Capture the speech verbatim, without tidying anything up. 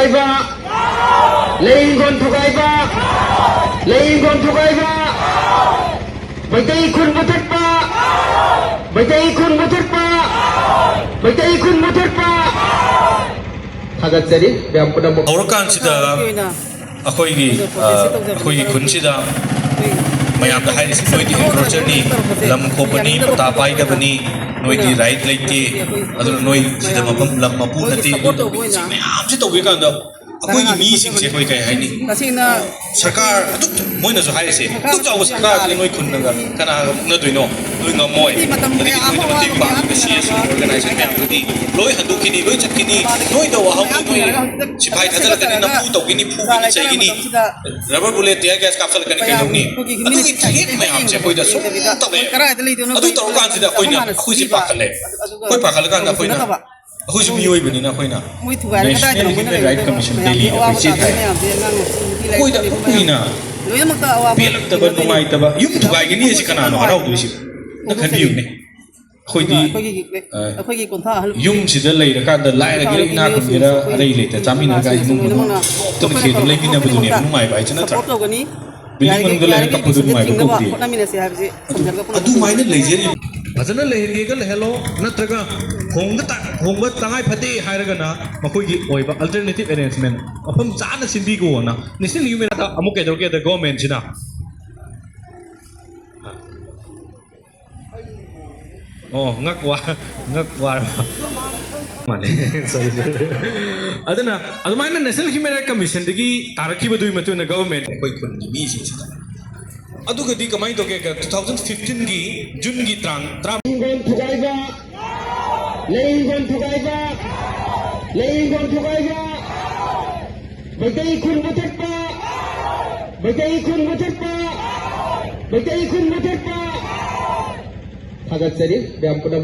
ꯊꯨꯒꯥꯏꯕ, ꯂꯩ ꯏꯪꯈꯣꯜ ꯊꯨꯒꯥꯏꯕ, ꯂꯩ ꯏꯪꯈꯣꯜ ꯊꯨꯒꯥꯏꯕ, ꯃꯩꯇꯩ ꯈꯨꯟ ꯃꯨꯊꯠꯄ, ꯃꯩꯇꯩ ꯈꯨꯟ ꯃꯨꯊꯠꯄ, ꯃꯩꯇꯩ ꯈꯨꯟ ꯃꯨꯊꯠꯄ꯫ ꯊꯥꯒꯠꯆꯔꯤ ꯃꯌꯥꯝ ꯄꯨꯝꯅꯃꯛ꯫ ꯍꯧꯔꯀꯥꯟꯁꯤꯗ ꯑꯩꯈꯣꯏꯒꯤ, ꯑ, ꯑꯩꯈꯣꯏꯒꯤ ꯈꯨꯟꯁꯤꯗ ꯃꯌꯥꯝꯗ ꯍꯥꯏꯔꯤꯁꯤ, ꯅꯣꯏꯗꯤ ꯑꯦꯟꯀ꯭ꯔꯣꯆꯔꯅꯤ, ꯂꯝ ꯈꯣꯞꯄꯅꯤ, ꯄꯇꯥ ꯄꯥꯏꯗꯕꯅꯤ, ꯅꯣꯏꯗꯤ ꯔꯥꯏꯠ ꯂꯩꯇꯦ, ꯑꯗꯨꯅ ꯅꯣꯏ ꯁꯤꯗ ꯃꯐꯝ, ꯂꯝ ꯃꯄꯨ ꯅꯠꯇꯦ, ꯑꯗꯨ ꯇꯧꯕ, ꯁꯤ ꯃꯌꯥꯝꯁꯤ ꯇꯧꯕꯤ ꯀꯥꯟꯗ ꯑꯩꯈꯣꯏꯒꯤ ꯃꯤꯁꯤꯡꯁꯦ ꯑꯩꯈꯣꯏ ꯀꯩ ꯍꯥꯏꯅꯤ? ꯇꯁꯦꯡꯅ ꯁꯔꯀꯥꯔ ꯑꯗꯨꯛ, ꯃꯣꯏꯅꯁꯨ ꯍꯥꯏꯔꯤꯁꯦ, ꯑꯗꯨꯛ ꯆꯥꯎꯕ ꯁꯔꯀꯥꯔꯁꯦ ꯅꯣꯏ ꯈꯨꯟꯅꯒ ꯀꯅꯥꯒ ꯃꯨꯛꯅꯗꯣꯏꯅꯣ? ꯅꯣꯏ ꯉꯝꯃꯣꯏ꯫ ꯑꯗꯨꯗꯤ ꯅꯣꯏꯗ ꯃꯇꯦꯡ ꯄꯥꯡꯉꯤꯕ ꯁꯤ ꯑꯦꯁ ꯑꯣꯔꯒꯅꯥꯏꯖꯦꯁꯟ ꯃꯌꯥꯝꯗꯨꯗꯤ ꯂꯣꯏ ꯍꯟꯗꯣꯛꯈꯤꯅꯤ, ꯂꯣꯏ ꯆꯠꯈꯤꯅꯤ, ꯅꯣꯏꯗ ꯋꯥꯍꯪꯗꯤ ꯅꯣꯏ ꯁꯤꯐꯥꯏ ꯊꯥꯖꯤꯜꯂꯛꯀꯅꯤ, ꯅꯝꯐꯨ ꯇꯧꯈꯤꯅꯤ, ꯐꯨꯒꯤꯅꯤ, ꯆꯩꯒꯤꯅꯤ, ꯔꯕꯔ ꯕꯨꯂꯦꯠ, ꯇꯤꯌꯔ ꯒ꯭ꯌꯥꯁ ꯀꯥꯞꯁꯤꯜꯂꯛꯀꯅꯤ, ꯀꯩꯗꯧꯅꯤ? ꯑꯗꯨꯒꯤ ꯊ꯭ꯔꯦꯠ ꯃꯌꯥꯝꯁꯦ ꯑꯩꯈꯣꯏꯗ ꯁꯨꯝ ꯇꯧꯔꯛꯑꯦ꯫ ꯑꯗꯨ ꯇꯧꯔꯀꯥꯟꯁꯤꯗ ꯑꯩꯈꯣꯏꯅ, ꯑꯩꯈꯣꯏꯁꯦ ꯄꯥꯈꯠꯂꯦ꯫ ꯑꯩꯈꯣꯏ ꯄꯥꯈꯠꯂꯀꯥꯟꯗ ꯑꯩꯈꯣꯏꯅ, ꯑꯩꯈꯣꯏꯁꯨ ꯃꯤꯑꯣꯏꯕꯅꯤꯅ ꯑꯩꯈꯣꯏꯅ ꯃꯣꯏ ꯊꯨꯒꯥꯏꯔꯒ National ꯀꯗꯥꯏꯗꯅꯣ ꯃꯣꯏꯅ Human Rights ꯂꯩꯔꯤꯗꯣ? Commission ꯃꯌꯥꯝꯁꯦ ꯗꯦꯜꯂꯤꯗ ꯑꯋꯥꯕ ꯑꯩꯈꯣꯏ ꯆꯦ ꯇꯥꯗꯣꯏ ꯊꯥꯏ꯫ ꯃꯌꯥꯝꯁꯦ ꯑꯉꯥꯡ ꯃꯆꯥ ꯅꯨꯄꯤ ꯂꯥꯏꯔꯤꯛ ꯑꯩꯈꯣꯏꯗ ꯇꯝꯕꯤꯕ ꯀꯨꯏꯅ ꯃꯌꯥꯝꯁꯦ ꯂꯣꯏꯅꯃꯛꯇ ꯑꯋꯥꯕ ꯄꯦꯜꯂꯛꯇꯕ, ꯄꯤꯔꯛꯀꯗꯣꯏꯅꯤ꯫ ꯅꯨꯡꯉꯥꯏꯇꯕ, ꯌꯨꯝ ꯊꯨꯒꯥꯏꯒꯅꯤ ꯍꯥꯏꯁꯤ ꯀꯅꯥꯅꯣ ꯍꯔꯥꯎꯗꯣꯏꯁꯤ? ꯅ ꯈꯟꯕꯤꯌꯨꯅꯦ꯫ ꯑꯩꯈꯣꯏꯗꯤ, ꯑꯗꯨꯒ ꯑꯩꯈꯣꯏꯒꯤ, ꯑ, ꯑꯩꯈꯣꯏꯒꯤ ꯀꯣꯟꯊꯥ ꯑꯍꯜ ꯌꯨꯝꯁꯤꯗ ꯂꯩꯔꯀꯥꯟꯗ ꯂꯥꯏꯔꯒꯦꯔꯥ ꯏꯅꯥꯛ ꯈꯨꯟꯒꯦꯔꯥ ꯑꯩꯈꯣꯏ ꯑꯔꯩ ꯂꯩꯇ ꯆꯥꯃꯤꯟꯅꯔꯒ ꯏꯃꯨꯡ ꯃꯅꯨꯡ ꯂꯣꯏꯅꯃꯛꯅ ꯅꯣꯛꯇꯅ ꯑꯩꯈꯣꯏꯅ ꯈꯦꯗꯅ ꯇꯧꯔꯤꯕ ꯂꯩꯃꯤꯟꯅꯕꯗꯨꯅꯦꯕ ꯈꯨꯗꯤꯡꯃꯛꯇ ꯅꯨꯡꯉꯥꯏꯕ ꯍꯥꯏꯁꯤ ꯅꯠꯇ꯭ꯔꯥ? Support ꯇꯧꯒꯅꯤ꯫ Building ꯌꯥꯔꯤꯈꯩ, ꯃꯅꯨꯡꯗ ꯂꯩꯔꯒ ꯌꯥꯔꯤꯈꯩ ꯀꯞꯄꯗꯨ ꯊꯤꯡꯅꯕ ꯅꯨꯡꯉꯥꯏꯕ ꯍꯣꯠꯅꯃꯤꯟꯅꯁꯦ ꯀꯧꯗꯦ꯫ ꯍꯥꯏꯕꯁꯤ ꯊꯝꯖꯔꯒ ꯄꯨꯟꯅ ꯑꯗꯨꯃꯥꯏꯅ ꯂꯩꯖꯔꯤꯕ꯫ ꯐꯖꯅ ꯂꯩꯍꯟꯒꯦꯒ ꯂꯩꯍꯜꯂꯣ, ꯅꯠꯇ꯭ꯔꯒ ꯍꯣꯡꯕ ꯇ-, ꯍꯣꯡꯕ ꯇꯉꯥꯏ ꯐꯗꯦ ꯍꯥꯏꯔꯒꯅ ꯃꯈꯣꯏꯒꯤ ꯑꯣꯏꯕ alternative arrangement ꯃꯐꯝ ꯆꯥꯅ ꯁꯤꯟꯕꯤꯈꯣꯅ National Human Rights ꯑꯃꯨꯛ ꯀꯩꯗꯧꯔꯒꯦꯗ government ꯁꯤꯅ ꯑꯣ, ꯉꯛ ꯋꯥ-, ꯉꯛ ꯋꯥꯔꯕ ꯃꯥꯅꯦ꯫ Sorry, sorry꯫ ꯑꯗꯨꯅ ꯑꯗꯨꯃꯥꯏꯅ National Human Rights Commission ꯗꯒꯤ ꯇꯥꯔꯛꯈꯤꯕꯗꯨꯒꯤ ꯃꯇꯨꯡ ꯏꯟꯅ government ꯑꯩꯈꯣꯏ ꯈꯨꯟꯒꯤ ꯃꯤꯁꯤꯡꯁꯤꯗ ꯑꯗꯨꯒꯗꯤ ꯀꯃꯥꯏꯅ ꯇꯧꯒꯦ? Two thousand fifteen ꯒꯤ June ꯒꯤ ꯇꯥꯡ ꯇꯔꯥ ꯂꯩ ꯏꯪꯈꯣꯜ ꯊꯨꯒꯥꯏꯕ, ꯂꯩ ꯏꯪꯈꯣꯜ ꯊꯨꯒꯥꯏꯕ, ꯂꯩ ꯏꯪꯈꯣꯜ ꯊꯨꯒꯥꯏꯕ, ꯃꯩꯇꯩ ꯈꯨꯟ ꯃꯨꯊꯠꯄ, ꯃꯩꯇꯩ ꯈꯨꯟ ꯃꯨꯊꯠꯄ, ꯃꯩꯇꯩ ꯈꯨꯟ ꯃꯨꯊꯠꯄ꯫ ꯊꯥꯒꯠꯆꯔꯤ ꯃꯌꯥꯝ ꯄꯨꯝꯅꯃꯛ꯫